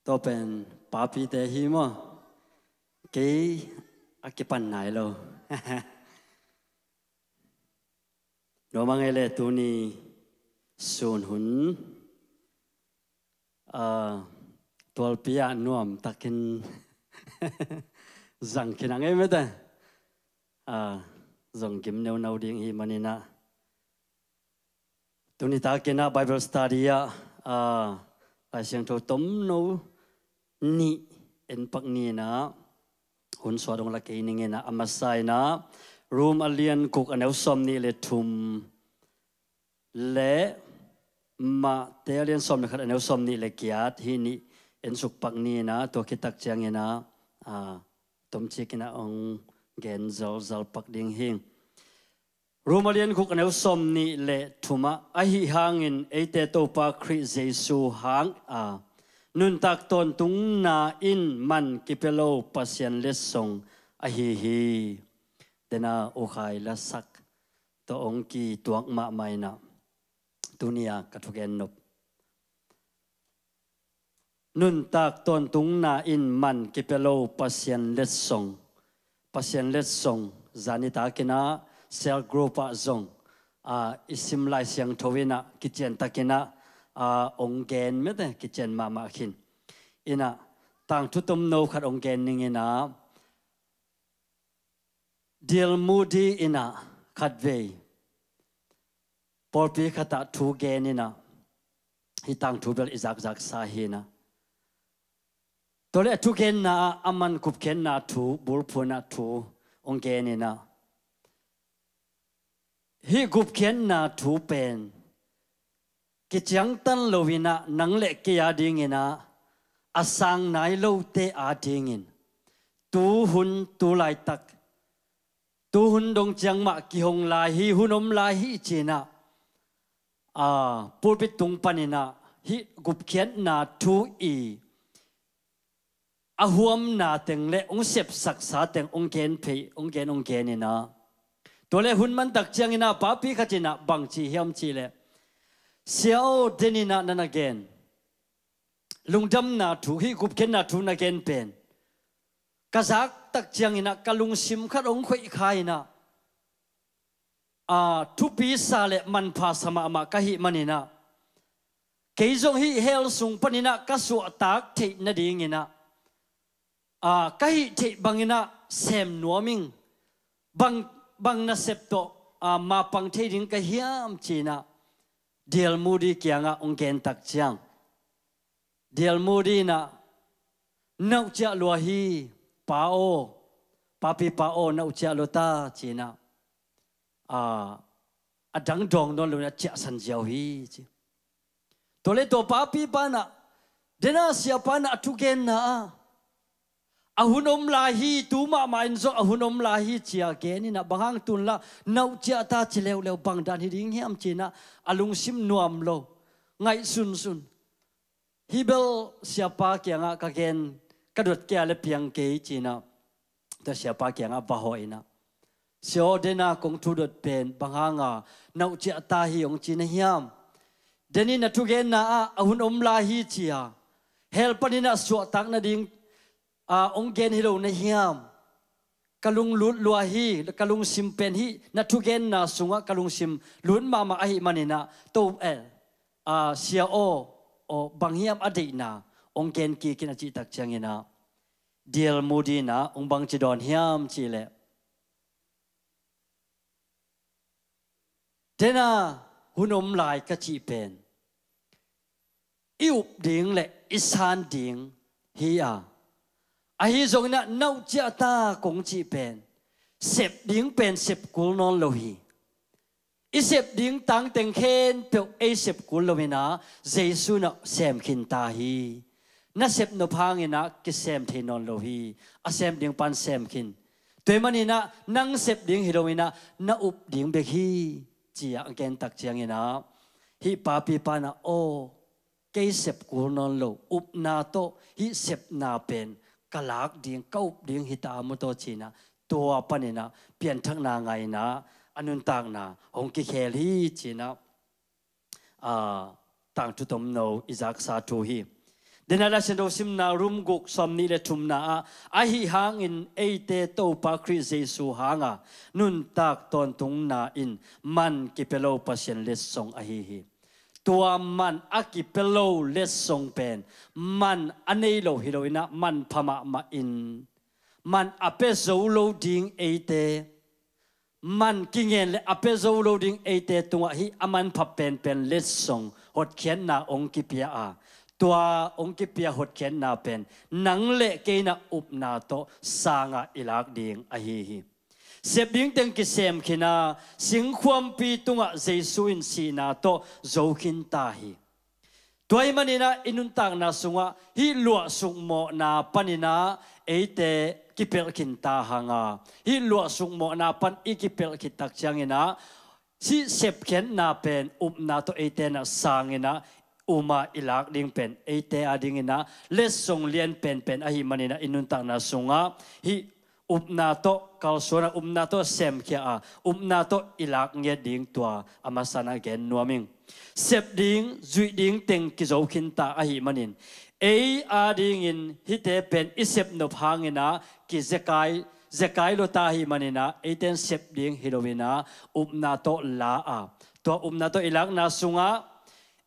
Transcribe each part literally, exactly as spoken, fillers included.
Tua pen papite hi maw? Kei a kipan nai lo. Nuam a ngei le tuni sun hun, ah, tualpi ah nuam takin zang khin a ngei mete. Ah, zong gim neunau ding hi maninah. Tuni takinah Bible study ah, ah, Lai Siangtho tomno nih en pak ninah hun suah dong la kei ninginah a masa inah Rom a lian guk a neu sawm nih le thum le Mate a lian sawm le khat a neu sawm nih le giat hih nih en suk pak ninah tua khit tak cianginah, ah, tomcikinah ong gen zalzal pak ding hi. Rom a lian guk a neu sawm nih le thum ah, ahi hangin eite Topa Khrih Jesu hang a nuntak tawntungna in man kipia lo Pasian letsong ahi hi. Dena ukhai lasak tawh ong kituak mahmah inah tunia ka thugen nop. Nuntak tawntungna in man kipia lo Pasian letsong. Pasian letsong zani takinah cell group ah zong, ah, i sim Lai Siangtho inah kician takinah, ah, ong gen mete kician mahmah khin. Inah tangthu tomno khat ong gen ninginah Dial Moody inah khatvei pawlpi khatah thu gen inah hih tangthu bel i zakzaksa hinah. Tua le a thugenna ah a man gupkhiatna thu bulphuanah thu ong gen inah hih gupkhiatna thu pen kiciangtan loinah nang le kei a dinginah a sang nai lote a dingin tuhun tu laitak tuhun dong ciang mah kihong lai hi, hun om lai hi cinah, ah, pulpit tung paninah hih gupkhiatna thu i a huamna teng le ong sepsaksa teng ong gen phei, ong gen ong gen inah. Tua le hun mantak cianginah papi khat inah bang ci hiam cih leh, Sia aw, deninah na na gen lungdamna thu, hih gupkhiatna thu na gen pen ka zak tak cianginah ka lungsim khat ong khoih kha inah, a, thupi sa le manpha sa mahmah ka hih maninah kei zong hih hell sung paninah ka suahtak theih nadinginah, a, ka hih theih banginah sem nuam ing. Bang, bang nasep tawh, a, mapang thei ding ka hiam cinah Dial Moody kiangah ong gen tak ciang Dial Moody inah na uh ciah lua hi, pa aw, papi pa aw, na uh ciah lua ta cinah, a, a dang dawng nawn loinah ciahsan ziau hi ci. Tua le tua papi panah dena siapa inah a thugenna ah a hun om lai hi, tu mahmah in zong a hun om lai hi cia gen inah bang hang tunlah na uh ciah ta ci leuleu bang dan hi ding hiam cinah a lungsim nuam lo, ngaihsunsun. Hih bel siapa kiangah ka gen ka dot kei a le piang kei cinah tua siapa kiangah va hawh inah, Sia aw, dena kong thudot pen bang hanga na uh ciah ta hi ong ci na hiam? Denin na thugenna ah a hun om lai hi cia hell paninah suahtak nading, a, ong gen hi lo na hiam? Ka lunglut lua hi, ka lungsim pen hih na thugenna sungah ka lungsim lut mahmah ahi maninah to, eh, a, Sia aw, aw, bang hiam a deihna ong gen kikin a cih tak cianginah Dial Moody inah ong bang ci dawn hiam cih leh, dena hun om lai ka cih pen i up ding le i san ding hi a, ahi zonginah na uh ciah ta kong cih pen sep ding pen sep kul nawn lo hi. I sep ding tangteng khempeuh ei sep kul loinah Jesu inah sem khin ta hi. Na sep nop hanginah kisem thei nawn lo hi. A sem ding pan sem khin. Tua hi maninah nang sep ding hi loinah na up ding bek hi, ci-ah a gen tak cianginah hih papi panah aw, kei sep kul nawn lo, upna tawh hih sepna pen ka lak ding, ka up ding hi ta a maw taw cinah tua paninah pianthakna ngainah a nuntakna hong kikhel hi cinah, a, tangthu tomno i zaksa thu hi. Dena Laisiangtho simna rum guk sawm nih le thumna ah, ahi hangin eite Topa Khrih Jesu hanga nuntak tawntungna in man kipia lo Pasian letsong ahi hi. Tua man a kipia lo letsong pen man a nei lo hi lo inah, man pha mahmah in, man a pia zo lo ding eite, man kingen le a pia zo lo ding eite tungah hih a manpha penpen letsong hotkhiatna hong kipia a, tua hong kipia hotkhiatna pen nang le kei inah upna tawh sangah i lak ding ahi hi. Sep ding teng kisem khin a, singkhuampi tungah Jesu in sihna tawh zo khin ta hi. Tua ahih maninah i nuntakna sungah hih luahsuk mawhna paninah eite kipelh khin ta hanga, hih luahsuk mawhna pan i kipelh khit tak cianginah hih sepkhiatna pen upna tawh eite inah sanginah uma i lak ding pen eite adinginah letsong lian penpen ahih maninah i nuntakna sungah hih upna tawh kalsuan a, upna tawh semkhia a, upna tawh i lak ngiat ding tua a masa inah gen nuam ing. Sep ding, zuih ding teng kizo khin ta ahih manin, ei adingin hihte pen i sepnop hanginah kizekai, zekai lo ta ahih maninah eite in sep ding hi lo inah upna tawh la a, tua upna tawh i lakna sungah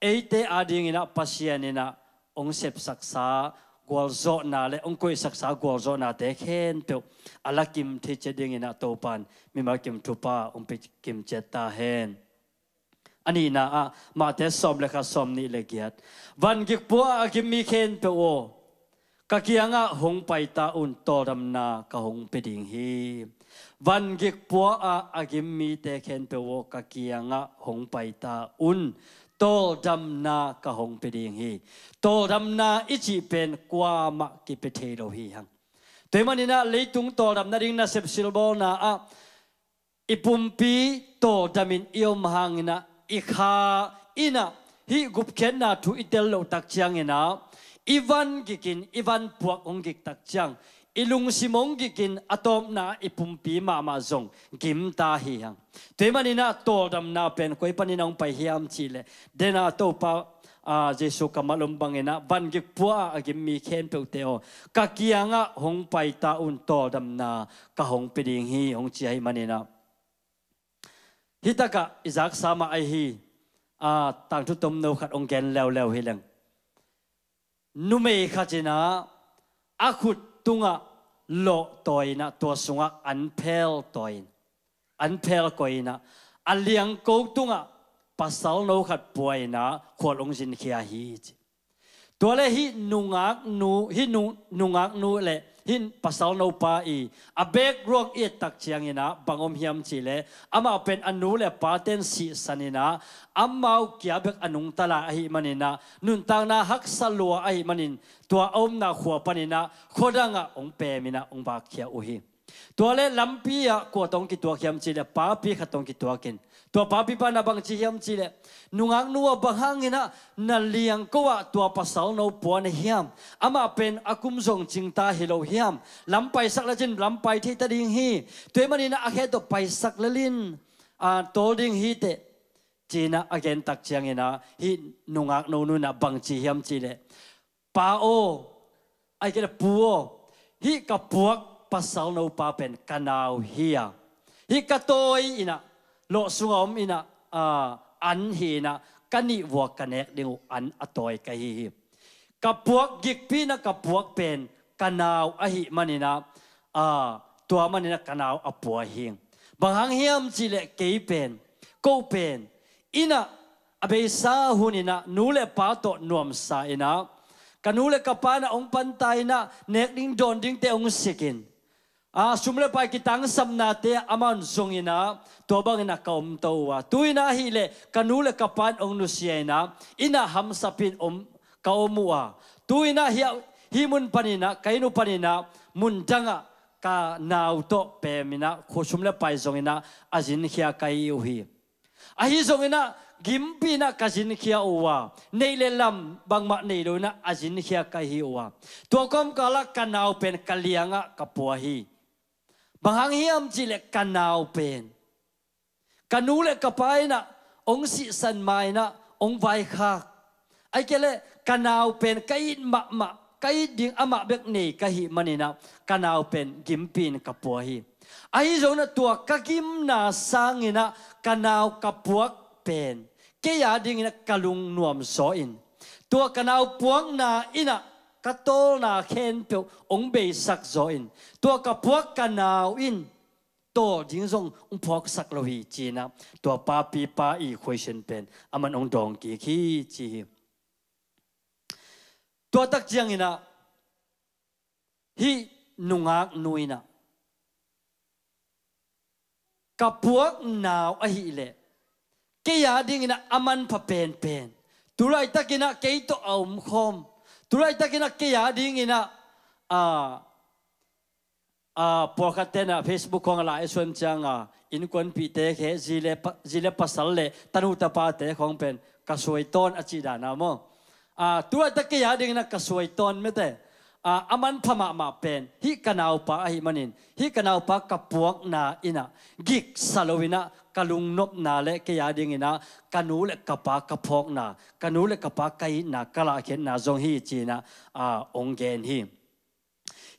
eite adinginah Pasian inah hong sepsaksa gualzawhna le hong koihsaksa gualzawhnate khempeuh a lakim thei ciat dinginah Topa in mimal kim thupha hong pia kim ciat ta hen. A nihna ah Mate sawm le khat, sawm nih le giat, van gikpua ah a gim mi khempeuh aw, ka kiangah hong pai ta un, tawldamna ka hong pia ding hi. Van gikpua ah a gim mite khempeuh aw, ka kiangah hong pai ta un, tawldamna ka hong pia ding hi. Tawldamna i cih pen kuamah kipia thei lo hi hang. Tua ahih maninah leitung tawldam nading nasep silbawlna ah i pumpi tawldamin i om hanginah i kha inah hih gupkhiatna thu i tel loh tak cianginah i van gikin, i van puak hong gik tak ciang i lungsim hong gikin a tawpna i pumpi mahmah zong gim ta hi hang. Tua ahih maninah tawldamna pen koi panin hong pai hiam cihleh, dena Topa, aa, Jesu kammal om banginah van gikpua ah a gim mi khempeuhte aw, ka kiangah hong pai ta un, tawldamna ka hong pia ding hi, hong ci ahih maninah. Hih takah i zaksa mah ahi hi, aa, tangthu tomno khat hong gen leuleu hi leng. Numei khat inah a khut tungah lawh tawi inah tua sungah an phel tawi in, an phel koi inah a liangko tungah pasalno khat pua inah khual hong zinkhia hi ci. Tua le hih nungaknu, hih nu, nungaknu le hih pasalno pa i a background i et tak cianginah bang om hiam cihleh, amah pen a nu le pate in sihsan inah amau kia bek a nungta lai ahih maninah nuntakna haksa lua ahih manin tua a omna khua paninah khuadangah hong pem inah hong vakkhia uh hi. Tua le lampi ah kua tawh hong kituak hiam cihleh papi khat tawh hong kituak in, tua papi pa inah bangci hiam cihleh, nungaknu ah, bang hanginah na liangko ah tua pasalno pua na hiam? Amah pen a kum zong cingta hi lo hiam? Lam paisak lecin lam pai thei ta ding hi. Tua ahih maninah a khe tawh paisak lel in, aa, tawl ding hi teh, ci inah a gen tak cianginah hih nungaknu nu inah bangci hiam cihleh, Pa aw, ahih kei leh pu aw, hih ka puak pasalno pa pen ka nau hi a, hih ka tawi inah lawh sungah om inah, aa, an hi inah ka nih vua ka nek ding uh an a tawi ka hi hi. Ka puak gikpi inah ka puak pen ka nau ahih maninah, aa, tua maninah ka nau a pua hi. Bang hang hiam cihleh kei pen, ko pen inah a beisa hun inah nu le pa tawh nuamsa inah ka nu le ka pa inah hong panta inah nek ding dawn dingte hong sikin, aa, sum le pai kitangsapnate ah amah in zong inah tua bang inah ka omto uh a, tu inah ahih leh ka nu le ka pa in hong nusia inah innah hamsapin om, ka om uh a, tu inah hih, hih mun paninah ka inn uh paninah mun dangah ka nau tawh pem inah khua sum le pai zong inah a zinkhia ka hi uh hi. Ahi zong inah gimpi inah ka zinkhia uh a, neih le lam bangmah nei lo inah a zinkhia ka hi uh a, tua kawmkalah ka nau pen ka liangah ka pua hi. Bang hang hiam cihleh ka nau pen ka nu le ka pa inah hong sihsan ma inah hong vaikhak, Ahih kei leh ka nau pen ka it mahmah, ka it ding amah bek nei ka hih manin ah ka nau pen gimpi-in ka pua hi. Ahi zongin ah tua ka gimna sangin ah ka nau ka puak pen kei a dingin ah ka lungnuam zaw in, tua ka nau puakna in ah ka tawlna khempeuh hong beisak zaw in, tua ka puak ka nau in tawl ding zong hong phawksak lo hi ci-in ah tua papipa equation pen aman hong dawng kik hi ci hi. Tua tak ciangin ah hih nungaknu in ah ka puak nau ahih leh kei a dingin ah a manpha penpen, tu laitakin ah kei tawh a omkhawm, tu laitakin ah kei a dingin ah, a, a, pawlkhatte in ah Facebook khawng a la i suan ciang a, innkuanpihte khe, zi le pa, zi le pasal le tanu tapate khawng pen ka suai tawn a cih dan a maw. A, tu laitak kei a dingin ah ka suai tawn mete. A, a manpha mahmah pen hih ka naupa ahih manin, hih ka naupa ka puakna in ah giksa loin ah ka lungnopna le kei a dingin ah ka nu le ka pa ka phawkna, ka nu le ka pa ka itna, ka lahkhiatna zong hi ci-in ah, a, hong gen hi.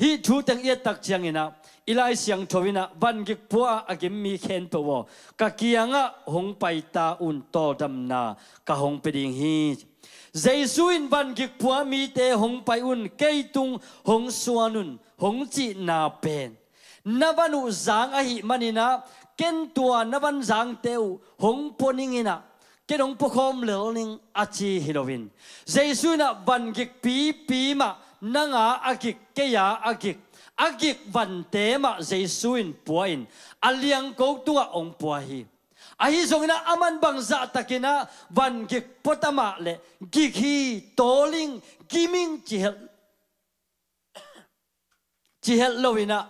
Hih thu teng i et tak ciangin ah i Lai Siangtho in ah, "Van gik pua a gim mi khempeuh aw, ka kiangah hong pai ta un, tawldamna ka hong pia ding hi. Jesu in, 'Van gik pua mite hong pai un, kei tung hong suan un,' hong cihna pen na van uh zang ahih manin ah ken tua na van zangte uh hong pua ning in ah ken hong puakhawm lel ning," a ci hi loin, Jesu in ah, "Van gik pipi mah, nang a a gik, kei a a gik, a gik vante mah Jesu in pua in a liangko tungah hong pua hi. Ahi zongin ah a man bangzahtakin ah van gik pua ta mah leh gik hi, tawl ing, gim ing ci het, ci het loin ah,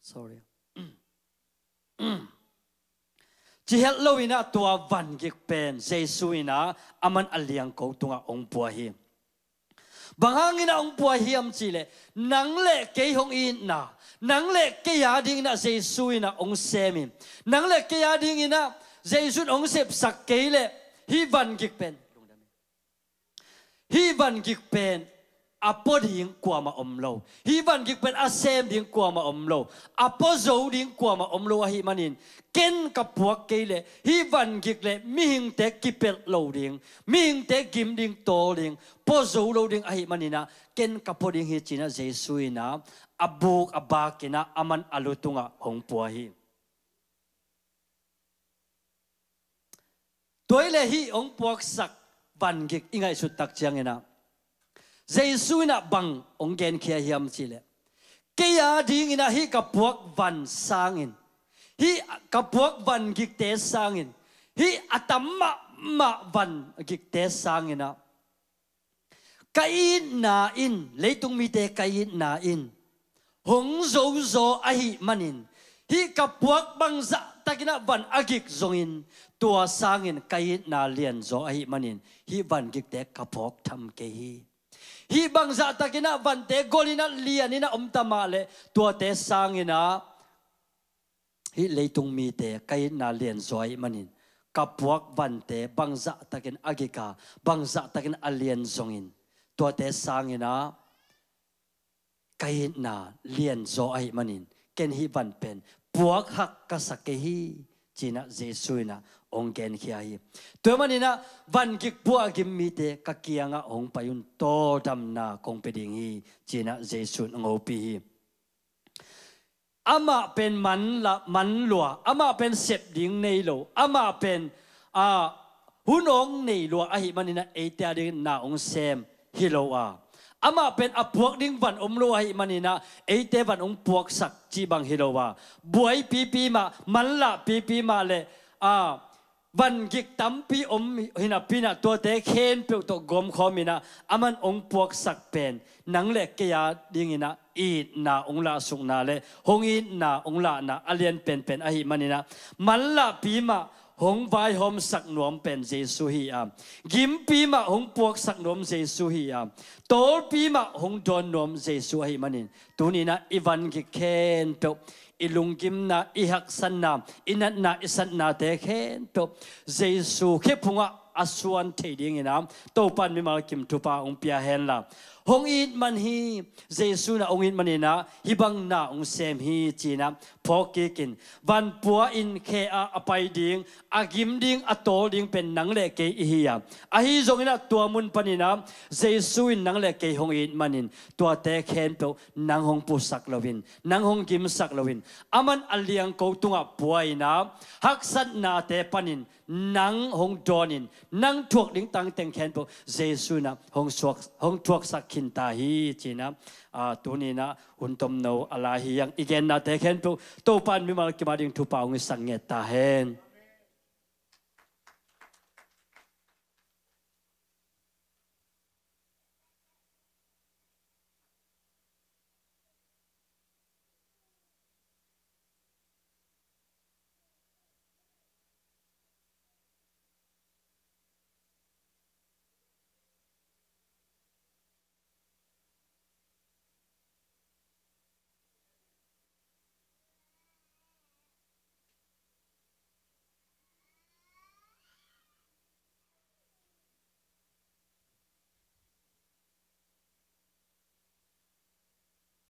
sorry, ci het loin ah tua van gik pen Jesu in ah a man a liangko tungah hong pua hi. Bang hangin ah hong pua hiam cih leh, nang le kei hong itna, nang le kei a dingin ah Jesu in ah hong sem hi. Nang le kei a dingin ah Jesu in hong sepsak kei leh hih van gik pen, hih van gik pen a pua ding kuamah om lo. Hih van gik pen a sem ding kuamah om lo. A pua zo ding kuamah om lo ahih manin, ken ka puak kei leh hih van gik le mihingte kipelh lo ding, mihingte gim ding, tawl ding, pua zo lo ding ahih manin ah ken ka pua ding hi," ci-in ah Jesu in ah a buk a bakin ah a man a lu tungah hong pua hi. Tua hi leh hih hong puaksak van gik i ngaihsut tak ciangin ah Jesu in ah bang hong genkhia hiam cih leh, "Kei a dingin ah hih ka puak van sangin, hih ka puak van gikte sangin, hih a tam mahmah van gikte sangin ah ka itna in, leitung mite ka itna in hong zo zaw ahih manin, hih ka puak bangzahtakin ah van a gik zongin, tua sangin ka itna lian zaw ahih manin, hih van gikte ka phawk tham kei hi. Hih bangzahtakin ah vante golin ah lianin ah om ta mah leh tuate sangin ah hih leitung mite ka itna lian zaw ahih manin, ka puak vante bangzahtakin a gik a, bangzahtakin a lian zongin, tuate sangin ah ka itna lian zaw ahih manin, ken hih van pen puak hak ka sa kei hi," ci-in ah Jesu in ah hong genkhia hi. Tua ahih manin ah, "Van gik pua a gim mite ka kiangah hong pai un, tawldamna kong pia ding hi," ci-in ah Jesu in hong hopih hi. Amah pen man la, man lua, amah pen sep ding nei lo, amah pen, a, hun awng nei lua ahih manin ah eite a dingin na hong sem hi lo a, amah pen a puak ding van om lo ahih manin ah eite van hong puaksak cih bang hi lo a, buai pipi mah, manlah pipi mah le, a, van gik tampi om hi napi-in ah tuate khempeuh tawh gawmkhawm in ah a man hong puaksak pen nang le kei a dingin ah itna hong lahsukna le hong itna hong lahna a lian penpen ahih manin ah, manlahpi mah, hong vaihawmsak nuam pen Jesu hi a, gimpi mah hong puaksak nuam Jesu hi a, tawlpi mah hong dawn nuam Jesu ahih manin, tuninah i van gik khempeuh, i lunggimna, i haksatna, i natna, i satnate khempeuh Jesu khephungah a suan thei dinginah Topan mimal kim thupha hong pia henla, hong it man hi. Jesu na hong it maninah hih bang na hong sem hi cinah phawk kikin, vanpua in khe ah a pai ding, a gim ding, a tawl ding pen nang le kei i hi a, ahi zonginah tua mun paninah Jesu in nang le kei hong it manin tuate khempeuh nang hong pusak loin, nang hong gimsak loin, aman a liangko tungah pua inah haksatnate panin nang hong dawnin, nang thuak ding tangteng khempeuh Jesu inah hong suak, hong thuaksak khinta hi cinah, a, tuninah hun tomno a lai hi hang. I gennate khempeuh Topan mimal kim a ding thupha hong i sak nget ta hen.